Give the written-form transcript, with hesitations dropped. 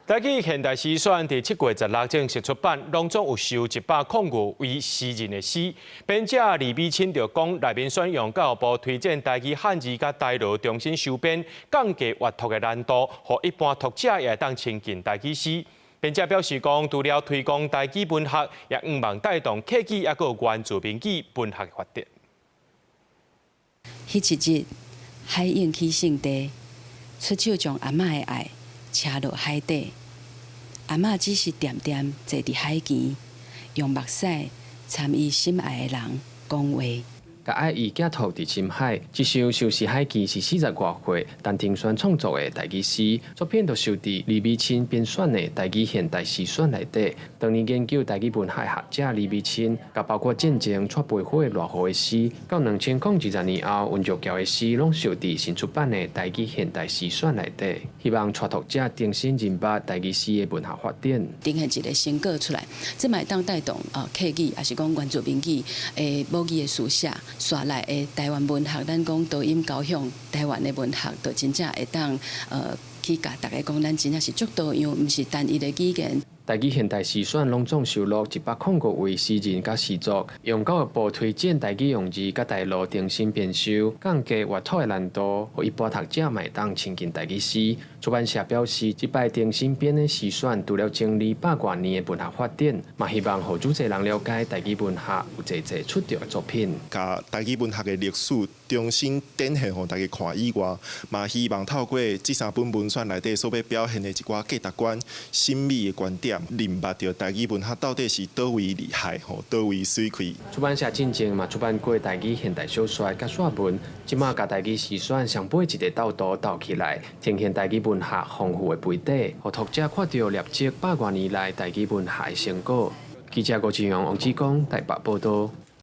台語現代詩選佇7月16正式出版，當中有收105位詩人的詩。編者李美清就講，內面選用教育部推薦台語漢字佮台羅重新修編，降低閱讀的難度，予一般讀者也會當親近台語詩。編者表示講，除了推廣台語文學，也向望帶動客語猶閣原住民語文學的發展。彼一日，海湧起聖地，出手將阿嬤的愛車落海底。阿嬤只是恬恬坐佇海墘，用目屎參伊心愛的人講話。共愛意寄託佇深海，這首相思海墘是40外歲陳庭軒創作的台語詩作品，就收佇李美清編選的台語現代詩選內底。當年研究台語文學學者李美清，共包括戰前蔡培火、賴和的詩，到2020年後溫玉喬的詩，攏收佇新出版的台語現代詩選內底。希望帶讀者重新認捌台語詩的文學發展。呈現一个成果出來，這嘛會當帶動啊客語，抑是講原住民語的母語的書寫。紲來的台灣文學，咱講多音交響台灣的文學，就真正會當去共大家講，咱真正是足多樣，毋是單一的語言。台語現代詩選攏總收錄105位詩人佮詩作，用教育部推薦台語用字佮台羅重新編修，降低閱讀的難度，予一般讀者嘛會當親近台語詩。出版社表示，這擺重新編的詩選，除了整理百外年的文學發展，嘛希望予愈濟人了解台語文學有濟濟出眾的作品。共台語文學的歷史重新展現予大家看以外，嘛希望透過這三本文選內底所欲表現的一寡價值觀、審美的觀點，認捌著台語文學到底是佗位厲害，吼，佗位媠氣。出版社進前嘛出版過台語現代小說佮散文，這馬共台語詩選雙倍一个鬥圖鬥起來，呈現台語文學豐富的培底，予讀者看著累積百外年來台語文學的成果。記者郭志陽、王志剛台北報導。